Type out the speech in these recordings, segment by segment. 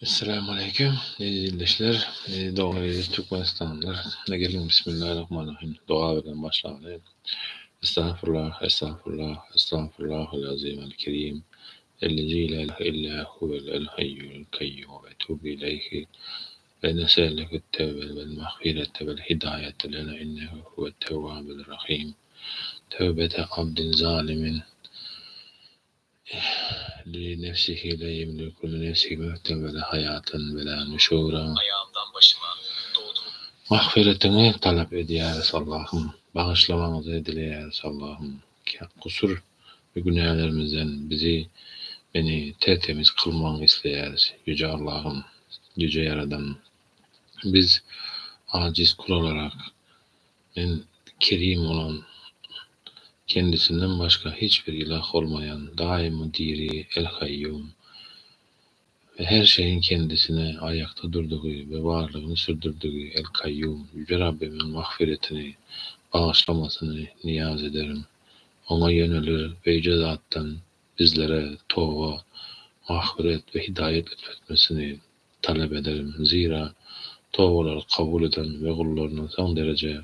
Esselamu Aleýkum, eziz ildeşler, eziz dogan, eziz Türkmenistanlylar. Geliň Bismillahirrahmanirrahim doga bilen başlaly. Estagfurullah, estagfurullah, estagfurullahul azim el kerim. Ellezi la ilahe illa huvel el hayyul kayyum ve etubu ileyhi. Ve neseleke tevbe vel mağfirete vel hidayete lena innehu huvet tevvabul rahim. Tevbete abdin zalimin li nefsihi la yemliku li nefsihi mevten ve la hayaten ve la nuşura. Ayağımdan başıma doğduğum Magfyretiňi talap edýäris Allahym, bagyşlamagyňyzy dileýäris Allahym. Kusur we günälerimizden bizi, meni tertemiz kylmagyňy isleýäris Ýüje Allahym, Ýüje Ýaradan. Biz ajiz kul olarak, men Kerim bolan, Kendisinden başga hiç bir ilah bolmaýan, daýymy diri El-Haýýum we her şeýiň Kendisine aýakda durdugy we barlygyny sürdürdigi El-Kaýýum Ýüje Rabbimiň magfyretini, bagyşlamasyny nyýaz ederin. Oňa ýönelir we Ýüje Zatdan bizlere toba, magfyret we hidaýat lütfetmesini talap ederin. Zira, tobalary kabul eden we gullaryna soň dereje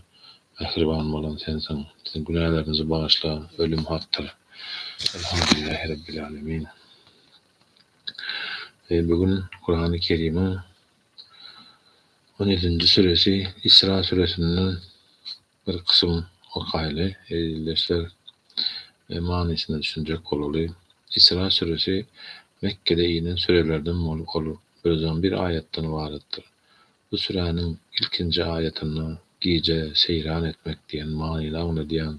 mähriban bolan Sensiň. Biziň günälerimizi bagyşla, ölüm hakdyr. Elhamdülillahi Rabbil Alemin. Bu gün Kurany Kerimiň on ýedinji süresi Isra süresinden bir kysym okaýly, eziz ildeşler, manysyna düşünjek bolaly. Isra süresi Mekgede inen sürelerden bolup, ol 111 aýatdan ybaratdyr. Bu süräniň ilkinji aýatynda gije seýran etmek diýen manyny aňladýan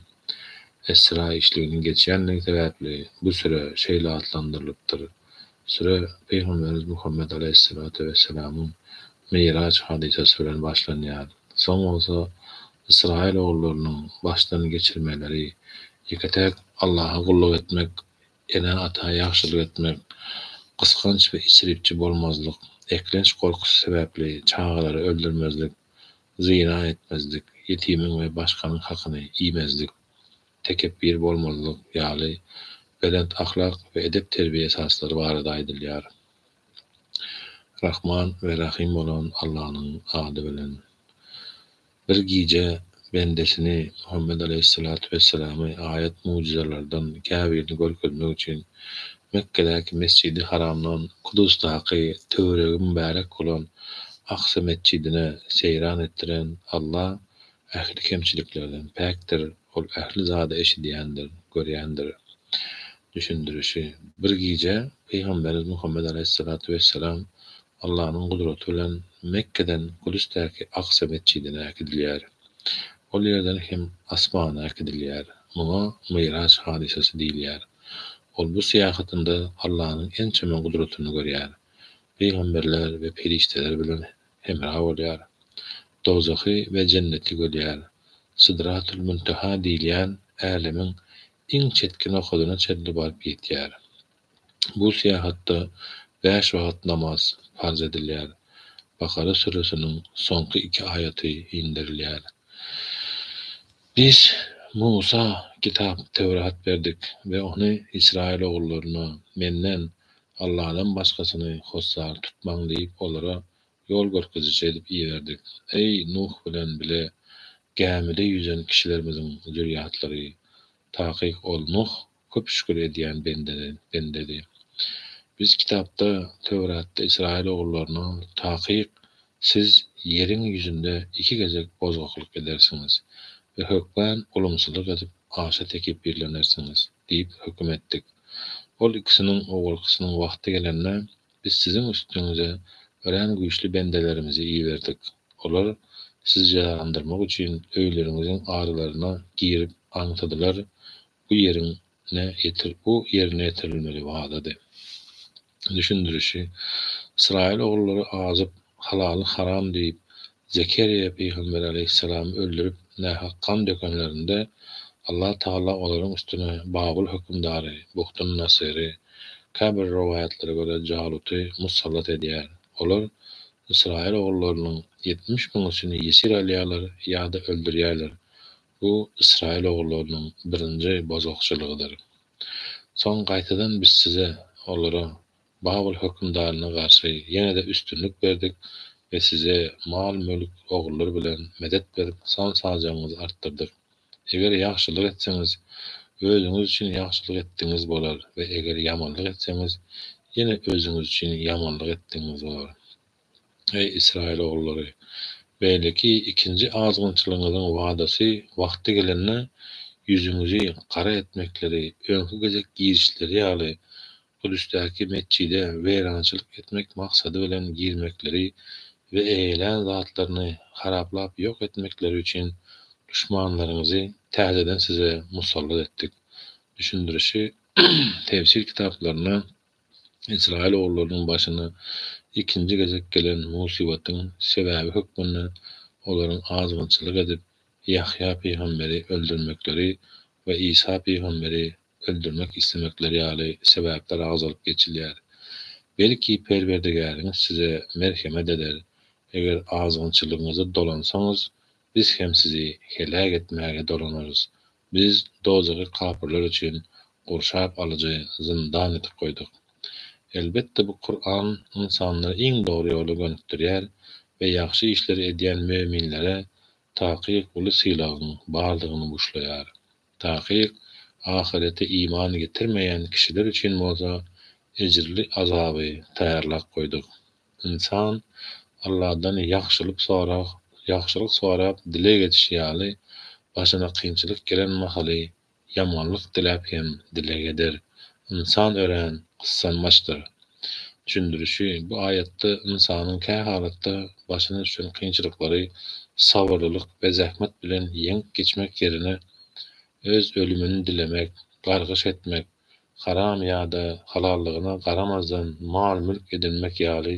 Esra işliginiň geçýänligi sebäpli bu süre şeýle atlandyrylypdyr. Süre Pygamberimiz Muhammet aleýhissalatu wessalamyň Miraç hadysasy bilen başlanýar. Soň bolsa Ysraýyl ogullarynyň başdan geçirmeleri, ýeke-täk Allaha gulluk etmek, ene-ata ýagşylyk etmek, gysganç we isripçi bolmazlyk, eklenç gorkusy sebäpli çagalary öldürmezlik, zyna etmezlik, ýetimiň we başganyň hakyny iýmezlik, tekepbir bolmazlyk ýaly belent ahlak we edep-terbiýe esaslary barada aýdylýar. Rahman we Rahym bolan Allanyň ady bilen. Bir gije bendesini Muhammet aleýhissalatu wesselamy aýat-mugjyzalardan käbirini görkezmek üçin Mekgedäki Mesjidi Haramdan Kudusdaky töweregi mübärek bolan Aksa metjidine seýran etdiren Alla ähli kemçiliklerden päkdir, Ol ähli zady eşidýändir, görýändir. Düşündirişi, Bir gije Pygamberimiz Muhammet aleýhissalatu wesselam Allanyň gudraty bilen Mekgeden Kudüsdäki Aksa metjidine äkidilýär. Ol ýerden hem asmana äkidilýär. Muňa Myraç hadysasy diýilýär. Ol bu syýahatynda Allanyň ençeme gudratyny görýär. Pygamberler we perişdeler bilen hemra bolýar. Dowzahy we jenneti görýär. Sidratul Münteha diýilýän älemiň iň çetki nokadyna çenli baryp ýetýär. Bu syýahatda bäş wagt namaz parz edilýär. Bakara süresiniň soňky iki aýaty inderilýär. Biz Musa kitap, Töwrat, berdik we ony Ysraýyl ogullaryna, Menden, Alladan başgasyny hossar tutmaň diýip olara ýol görkeziji edip iberdik. Eý, Nuh bilen bile gämide ýüzen kişilerimiziň zürýatlary! Takyk ol, Nuh, köp şükür edýän bendedi. Biz kitapda, Töwratda, Ysraýyl ogullaryna, Takyk siz ýeriň ýüzünde iki gezek bozgaklyk edersiňiz we hökman ulumsylyk edip aşa tekepbirlenersiňiz diýip höküm etdik. Ol ikisiniň owalkysynyň wagty gelende, biz siziň üstüňize örän güýçli bendelerimizi iberdik. Olar sizi jezalandyrmak üçin öýleriňiziň aralaryna girip aňtadylar, Bu ýeriň ne ýetir bu ýerine ýetirilmeli wadady. Düşündirişi, Ysraýyl ogullary azyp, halaly haram diýip, Zekeriýa pygamber aleýhissalamy öldürip, nähak gan dökenlerinde, Allah Tagala olaryň üstüne Babyl hökümdary Buhtun Nasyry, käbir rowaýatlara görä Jaluty musallat edýär. Olar Ysraýyl ogullarynyň 70 müňüsini ýesir alýarlar ýa-da öldürýärler. Bu Ysraýyl ogullarynyň birinji bozgakçylygydyr. Soň gaýtadan biz size, olara. Babyl hökümdaryna garşy ýene-de üstünlik berdik we size mal-mülk, ogullar bilen medet berip san-sajagyňyzy artdyrdyk. Eger ýagşylyk etseňiz, özüňiz üçin ýagşylyk etdigiňiz bolar we eger ýamanlyk etseňiz, ýene özüňiz üçin ýamanlyk etdigiňiz bolar. Eý, Ysraýyl ogullary! Beýleki ikinji azgynçylygyňyzyň wadasy wagty gelende, ýüzüňizi gara etmekleri, öňki gezek girişleri ýaly, Kudüsdäki metjide weýrançylyk etmek maksady bilen girmekleri we eýelän zatlaryny haraplap ýok etmekleri üçin duşmanlaryňyzy täzeden size musallat etdik. Düşündirişi Tefsir kitaplarynda Ysraýyl ogullarynyň başyna ikinji gezek gelen musybatyň sebäbi hökmünde olaryň azgynçylyk edip, Ýahýa pygamberi öldürmekleri we Isa pygamberi öldürmek islemekleri ýaly sebäpler agzalyp geçilýär. Belki Perwerdigäriňiz size merhemet eder, eger azgynçylygyňyza dolansaňyz, biz hem sizi heläk etmäge dolanarys. Biz dowzahy kapyrlar üçin gurşap alyjy zyndan edip goýduk. Elbetde bu Kuran ynsanlary iň dogry ýola gönükdirýär we ýagşy işleri edýän möminlere takyk uly sylagyň bardygyny buşlaýar. Takyk, ahyrete iman getirmeýän kişiler üçin bolsa ejirli azaby taýýarlap goýduk. Ynsan Alladan ýagşylyk sorag ýagşylyk sorap dileg edişi ýaly, başyna kynçylyk gelen mahaly ýamanlyk diläp hem dileg eder. Ynsan örän gyssanmaçdyr. Düşündirişi, Bu aýatda ynsanyň kähalatda başyna düşen kynçylyklary sabyrlylyk we zähmet bilen ýeňip geçmek ýerine öz ölümini dilemek, gargyş etmek, haram ýa-da halallygyna garamazdan mal-mülk edinmek ýaly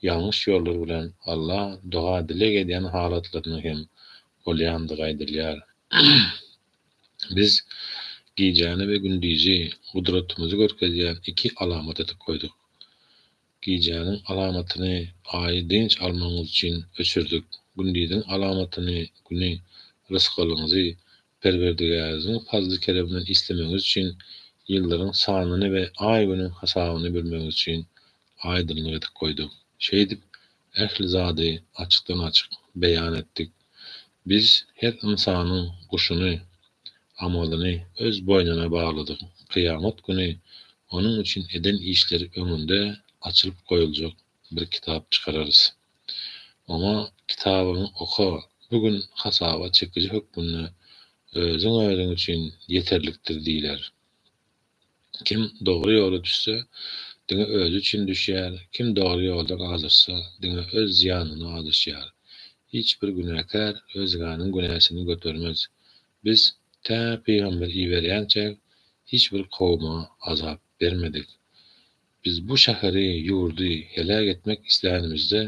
ýalňyş ýollar bilen Alla doga-dileg edýän halatlarynyň hem bolýandygy aýdylýar. Biz gijäni we gündizi gudratymyzy görkezýän iki alamat edip goýduk. Gijäniň alamatyny, aýy dynç almagyňyz üçin öçürdik. Gündiziň alamatyny, güni, rysgalyňyzy Perwerdigäriňiziň fazly-kereminden islemegiňiz üçin, ýyllaryň sanyny we aý-günüň hasabyny bilmegiňiz üçin aýdyňlyk edip goýduk. Şeýdip, ähli zady açykdan-açyk beýan etdik. Biz her ynsanyň guşuny, amalyny öz boýnuna bagladyk. Kyýamat güni onuň üçin eden işleri öňünde açylyp goýuljak bir kitap çykararys. Oňa, Kitabyňy oka, bu gün hasaba çekiji hökmünde özüň özüň üçin ýeterlikdir diýler. Kim dogry ýola düşse, diňe özi üçin düşýär, kim dogry ýoldan azaşsa, diňe öz zyýanyna azaşýar. Hiç bir günäkär özgäniň günäsini götermez. Biz tä pygamber iberýänçäk hiç bir kowuma azap bermedik. Biz bu şäheri, ýurdy, heläk etmek islänimizde,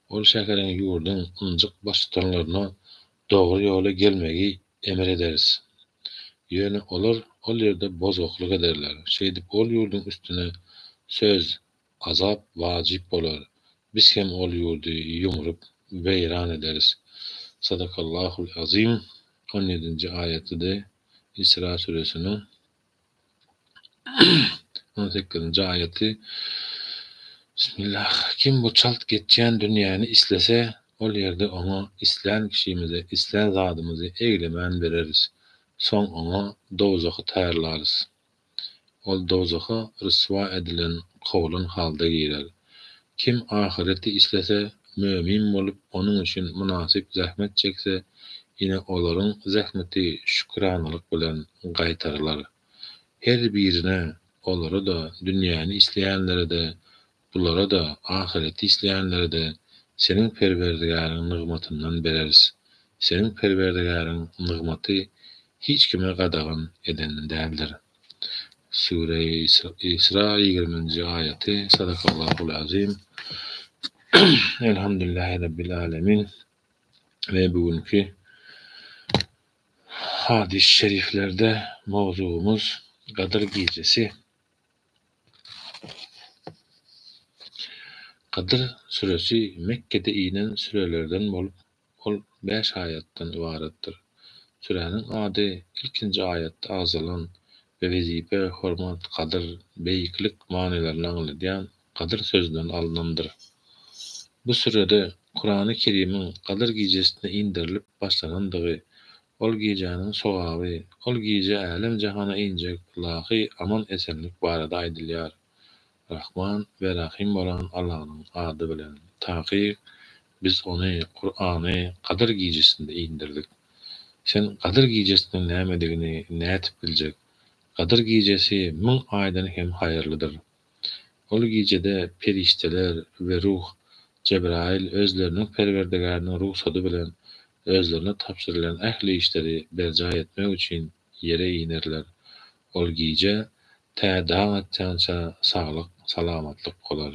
ol şäheriň, ýurduň, ynjyk baştutanlaryna dogry ýola gelmegi emr ederis. Ýöne olar ol ýerde bozgaklyk ederler. Şeýdip ol ýurduň üstüne söz, azap wajyp bolar. Biz hem ol ýurdy ýumrup, weýran ederis. Sadakallahul azim on ýedinji aýatydy Isra süresiniň On sekizinji aýaty Bismillah. Kim bu çalt geçýän dünýäni islese, ol ýerde oňa islän kişimize islän zadymyzy eglemän bereris. Soň oňa dowzahy taýýarlarys. Ol dowzaha ryswa edilen, kowlan halda girer. Kim ahyreti islese, mömin bolup, onuň üçin mynasyp zähmet çekse, ine olaryň zähmeti şüküranalyk bilen gaýtarylar. Her birine, olara-da, dünýäni isleýänlere-de, bulara-da, ahyreti isleýänlere-de seniň Perwerdigäriň nygmatyndan bereris. Seniň Perwerdigäriň nygmaty hiç kime gadagan eden däldir. Süre-i Isra ýigriminji aýaty Sadakallahul azim Elhamdülillahi Rabbil alemin We bu günki hadys şeriflerde mowzugymyz Gadyr gijesi. Gadyr süresi Mekgede inen sürelerden bolup, Ol bäş aýatdan ybaratdyr. Süräniň ady ilkinji aýatda agzalan we wezipe, hormat, gadyr, beýiklik manylaryny aňladýan. Gadyr sözünden alnandyr. Bu sürede Kurany Kerimiň Gadyr gijesinde inderilip başlanandygy, ol gijäniň sogaby, ol gije älem-jahana injek ylahy aman-esenlik barada aýdylýar. Rahman we Rahym bolan Allanyň ady bilen. Takyk, Biz ony, Kurany, Gadyr gijesinde inderdik. Sen Gadyr gijesiniň nämedigini nädip biljek? Gadyr gijesi müň aýdan hem haýyrlydyr. Ol gijede perişdeler we ruh, Jebraýyl, özleriniň Perwerdigäriniň rugsady bilen özlerine tabşyrylan ähli işleri berjaý etmek üçin ýere inerler. Ol gije tä daň atýança saglyk, salamatlyk bolar.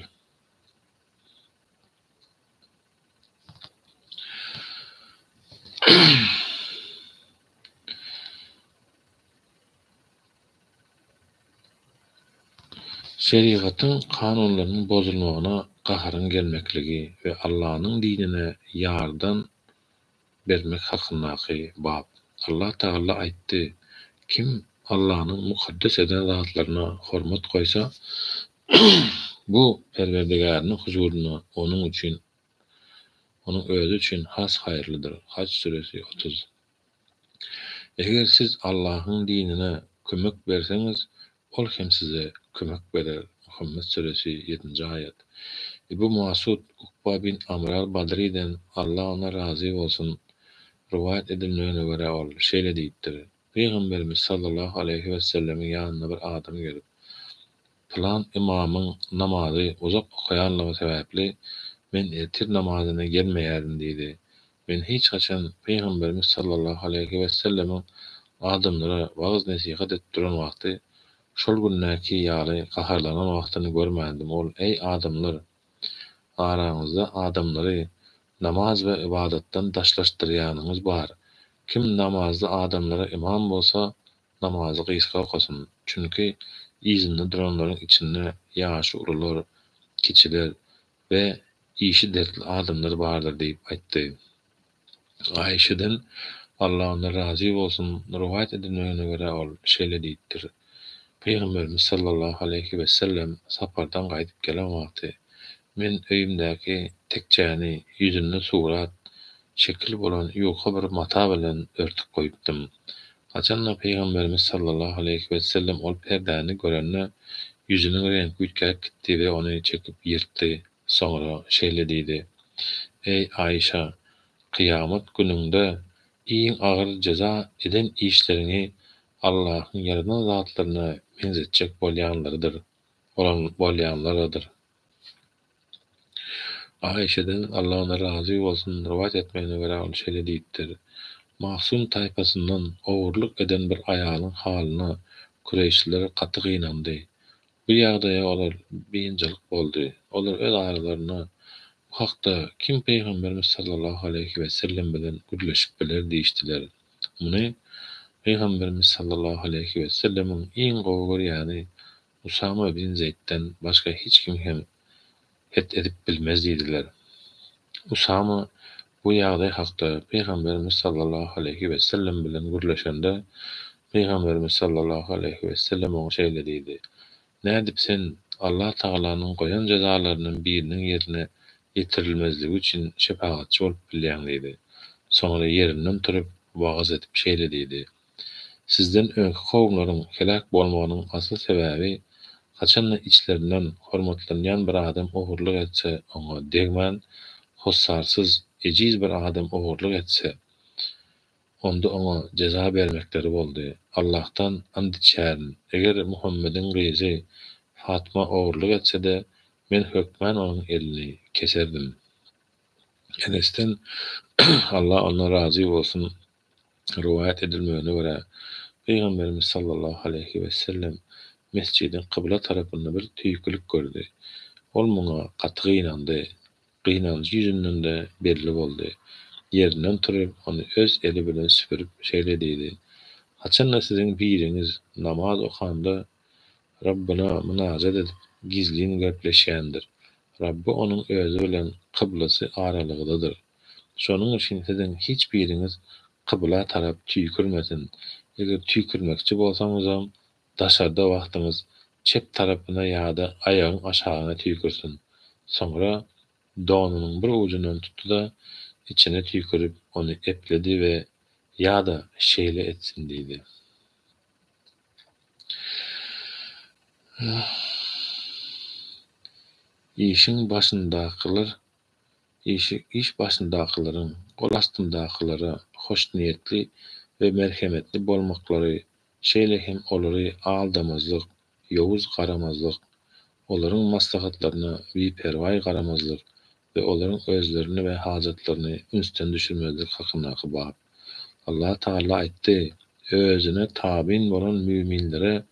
Şerigatyň kanunlarynyň bozulmagyna gaharyň gelmekligi we Allanyň dinine ýardam bermek hakyndaky bap. Allah Tagala aýtdy, Kim Allanyň mukaddes eden zatlaryna hormat goýsa, bu Perwerdigäriniň huzurynda onuň üçin onuň özi üçin has haýyrlydyr. Haj süresi, 30. Eger siz Allahyň dinine kömek berseňiz, Ol hem size kömek berer. Muhammet süresi, ýedinji aýat. Ebu Masud Ukba bin Amr al-Badryden, Allah ondan razy bolsun, rowaýat edilmegine görä ol şeýle diýipdir, Pygamberimiz sallallahu aleýhi wesellemiň ýanyna bir adam gelip, Pylan ymamyň namazy uzak okaýanlygy sebäpli men ertir namazyna gelmeýärin diýdi. Men hiç haçan Pygamberimiz sallallahu aleýhi wesellemiň adamlara wagyz-nesihat edip duran wagty, şol gündäki ýaly gaharlanan wagtyny görmändim. Ol, Eý, adamlar! Araňyzda adamlary namaz we ybadatdan daşlaşdyrýanyňyz bar. Kim namazda adamlara ymam bolsa, namazy gysga okasyn. Çünki yzynda duranlaryň içinde ýaşy ulular, kiçiler we işi dertli adamlar bardyr diýip aýtdy. Aişeden, Allah ondan razy bolsun, rowaýat edilmegine görä ol şeýle diýipdir, Pygamberimiz sallallahu aleýhi wesellem sapardan gaýdyp gelen wagty, men öýümdäki tekjäni ýüzünde surat, şekil bolan ýuka bir mata bilen örtüp goýupdym. Haçanda Pygamberimiz sallallahu aleýhi wesellem ol perdäni görende, ýüzüniň reňki üýtgäp gitdi we ony çekip ýyrtdy. Soňra şeýle diýdi, Eý, Aişa! Kyýamat günüňde iň agyr jeza eden işleriňi Allahyň ýaradan zatlaryna meňzetjek bolýanlarydyr, bolýanlaradyr. Aişeden, Allah ondan razy bolsun, rowaýat etmegine görä, ol şeýle diýipdir, Mahzum taýpasyndan ogurlyk eden bir aýalyň halyna kureýşliler gaty gynandy. Bu ýagdaýa olar biynjalyk boldy. Olar öz aralarynda, Bu hakda kim Pygamberimiz sallallahu aleýhi wesellem bilen gürleşip biler diýişdiler. Muny Pygamberimiz sallallahu aleýhi wesellemiň iň gowy görýäni Usama bin Zeýdden başga hiç kim hem het edip bilmez diýdiler. Usama bu ýagdaý hakda Pygamberimiz sallallahu aleýhi wesellem bilen gürleşende, Pygamberimiz sallallahu aleýhi wesellem oňa şeýle diýdi, Nädip sen Allah Tagalanyň goýan jezalaryndan biriniň ýerine ýetirilmezligi üçin şepagatçy bolup bilýäň diýdi. Soňra ýerinden turup, wagyz edip şeýle diýdi, Sizden öňki kowumlaryň heläk bolmagynyň asyl sebäbi, haçan-da içlerinden hormatlanýan bir adam ogurlyk etse, oňa degmän, hossarsyz, ejiz bir adam ogurlyk etse, onda oňa jeza bermekleri boldy. Allahdan and içýärin, eger Muhammediň gyzy Fatma ogurlyk etse-de, men hökmän onuň elini keserdim. Enesden, Allah ondan razy bolsun, Rowaýat edilmegine görä, Pygamberimiz sallallahu aleýhi wesellem mesjidiň kybla tarapynda bir tüýkülik gördi. Ol muňa gaty gynandy. Gynanjy ýüzünden-de belli boldy. Ýerinden turup, ony öz eli bilen süpürip, şeýle diýdi, Haçan-da siziň biriňiz namaz okanda Rabbyna mynajat edip, gizlin gepleşýändir. Rabby onuň özi bilen kyblasy aralygdadyr. Şonuň üçin siziň hiç biriňiz kybla tarap tüýkürmesin. Eger tüýkürmekçi bolsaňyzam, daşarda wagtyňyz çep tarapyna ýa-da aýagyň aşagyna tüýkürsin. Soňra donunyň bir ujundan tutdy-da, içine tüýkürip, ony epledi we ýa-da şeýle etsin diýdi. Işiň başyndakylar iş başyndakylaryň gol astyndakylara hoşniýetli we merhemetli bolmaklary, şeýle hem olary aldamazlyk, ýowuz garamazlyk, olaryň maslahatlaryna biperwaý garamazlyk we olaryň özlerini we hajatlaryny ünsden düşürmezlik hakyndaky bap. Allah Tagala aýtdy, Özüne tabyn bolan müminlere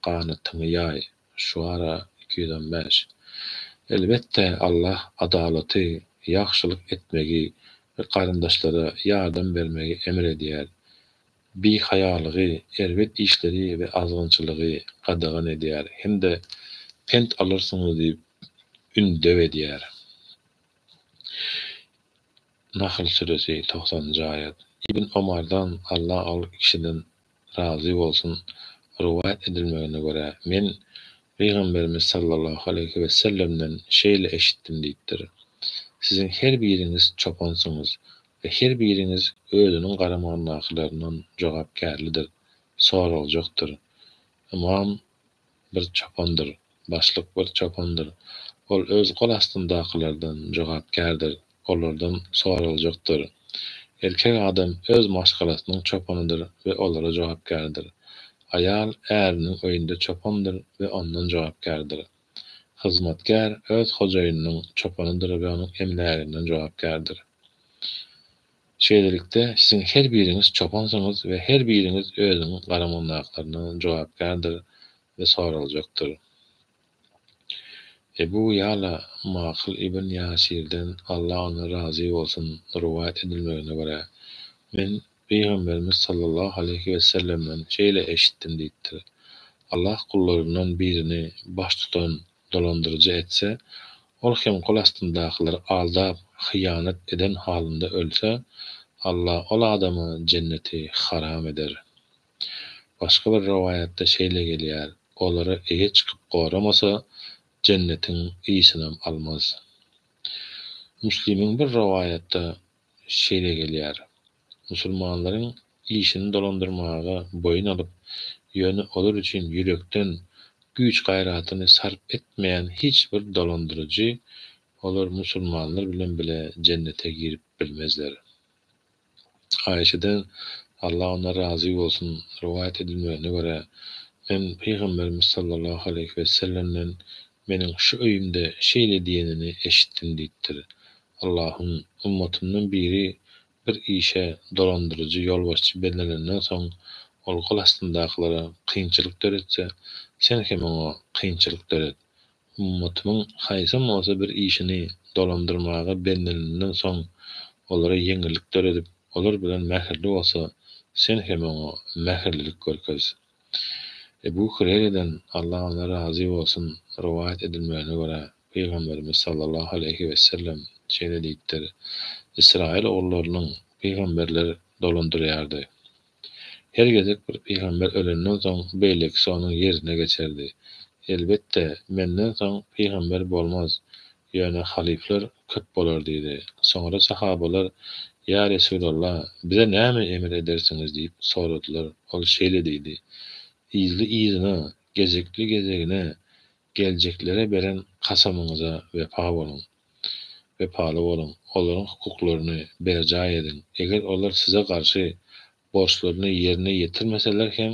ganatyňy ýaý. Şuara, 215. Elbetde, Allah adalaty, ýagşylyk etmegi we garyndaşlara ýardam bermegi emr edýär. Bihaýalygy, erbet işleri we azgynçylygy gadagan edýär hem-de pent alarsyňyz diýip ündew edýär. Nahl süresi, togsanynjy aýat. Ibn Omardan, Allah ol ikisiden razy bolsun, rowaýat edilmegine görä, men Pygamberimiz sallallahu aleýhi wesellemden şeýle eşitdim diýipdir, Siziň her biriňiz çopansyňyz we her biriňiz özüniň garamagyndakylaryndan jogapkärlidir, soraljakdyr. Ymam bir çopandyr, başlyk bir çopandyr. Ol öz gol astyndakylardan jogapkärdir, olardan soraljakdyr. Erkek adam öz maşgalasynyň çopanydyr we olara jogapkärdir. Aýal äriniň öýünde çopandyr we ondan jogapkärdir. Hyzmatkär öz hojaýynynyň çopanydyr we onuň emläginden jogapkärdir. Şeýlelikde, siziň her biriňiz çopansyňyz we her biriňiz özüniň garamagyndakylaryndan jogapkärdir we soraljakdyr. Ebu Ýala Makyl ibn Ýasirden, Allah ondan razy bolsun, rowaýat edilmegine görä, Men Pygamberimiz sallallahu aleýhi wesellemden şeýle eşitdim diýipdir, Allah gullaryndan birini baştutan, dolandyryjy etse, ol hem gol astyndakylary aldap, hyýanat eden halynda ölse, Allah ol adama jenneti haram eder. Başga bir rowaýatda şeýle gelýär, Olara eýe çykyp goramasa, jennetiň ysynam almaz. Müslimiň bir rowaýatda şeýle gelýär, Musulmanlaryň işini dolandyrmaga boýun alyp, ýöne olar üçin ýürekden güýç-gaýratyny sarp etmeýän hiç bir dolandyryjy olar musulmanlar bilen bile jennete girip bilmezler. Aişeden, Allah ondan razy bolsun, rowaýat edilmegine görä, men Pygamberimiz sallallahu aleýhi wesellemden meniň şu öýümde şeýle diýenini eşitdim diýipdir, Allahym, ymmatymdan biri bir işe dolandyryjy ýolbaşçy bellenenden soň, ol gol astyndakylara kynçylyk döretse, Sen hem oňa kynçylyk döret. Ymmatymyň haýsam bolsa bir işini dolandyrmaga bellenenden soň, olara ýeňillik döredip, olar bilen mähirli bolsa, Sen hem oňa mähirlilik görkez. Ebu Hureýreden, Allah ondan razy bolsun, rowaýat edilmegine görä, Pygamberimiz sallallahu aleýhi wesellem şeýle diýipdir, Ysraýyl ogullarynyň pygamberler dolandyrýardy. Her gezek bir pygamber ölenden soň beýlekisi onuň ýerine geçerdi. Elbetde, menden soň pygamber bolmaz, ýöne halyflar köp bolar diýdi. Soňra sahabalar, Ýa Resulallah, bize näme emir edersiňiz diýip soradylar. Ol şeýle diýdi, Yzly-yzyna, gezekli-gezegine geljeklere beren kasamyňyza wepa boluň. Wepaly boluň, olaryň hukuklaryny berjaý ediň. Eger olar size garşy borçlaryny ýerine ýetirmeseler hem,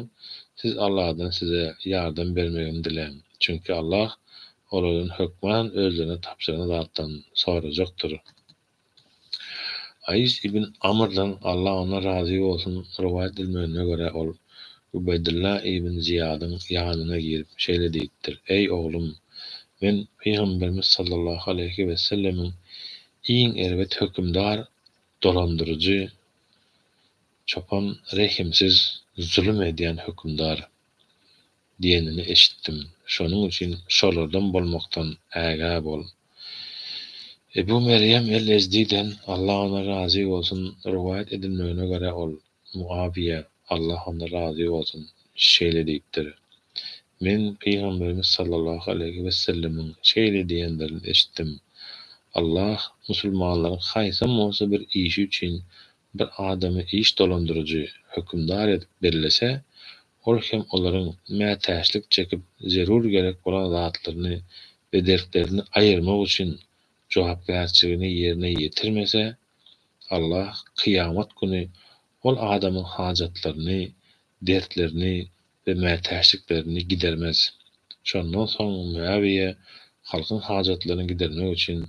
siz Allahdan size ýardam bermegini diläň. Çünki Allah olardan hökman özlerine tabşyran zatdan sorajakdyr. Aýs ibn Amrdan, Allah ondan razy bolsun, rowaýat edilmegine görä, ol Ubeýdulla ibn Zyýadyň ýanyna girip, şeýle diýipdir, Eý, oglum! Men Pygamberimiz sallallahu aleýhi wesellemiň iň erbet hökümdar, dolandyryjy, çopan, rehimsiz, zulum edýän hökümdar diýenini eşitdim. Şonuň üçin şolardan bolmakdan ägä bol. Ebu Merýem el-Ezdiden, Allah ondan razy bolsun, rowaýat edilmegine görä ol Muawiýa, Allah ondan razy bolsun, şeýle diýipdir. Men Pygamberimiz sallallahu aleýhi wesellemiň şeýle diýenlerini eşitdim, Allah musulmanlaryň haýsam bolsa bir işi üçin bir adamy iş dolandyryjy, hökümdar edip bellese, ol hem olaryň mätäçlik çekip zerur gerek bolan zatlaryny we dertlerini aýyrmak üçin jogapkärçiligini ýerine ýetirmese, Allah kyýamat güni ol adamyň hajatlaryny, dertlerini we mätäçliklerini gidermez. Şondan soň Muawiýe halkyň hajatlaryny gidermek üçin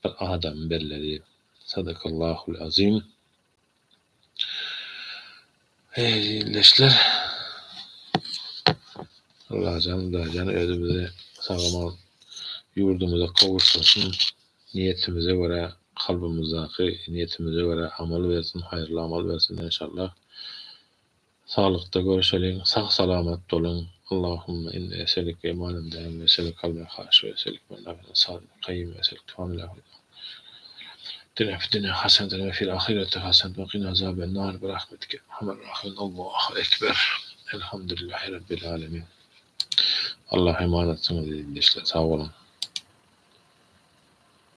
bir adamy belledi. Sadakallahul azim. Eý ildeşler! Allajan Hudaýjan özi bizi sag-aman ýurdumyza gowuşdyrsyn, niýetimize görä, kalbymyzdaky niýetimize görä amal bersin, haýyrly amal bersin enşallah. Saglykda görüşeliň, sag-salamat boluň. Allahumma inni eselike imanen daimen we eselike kalben haşi we eselike men salihin kaýym we eselike tamamyl Dine fi dünýä haseneten we fil ahireti haseneten we qina azaben nar bi rahmetike ya erhamer rahimin Allahu ekber Elhamdülillahi rabbil alemin Allaha emanetsyňyz ildeşler sag boluň.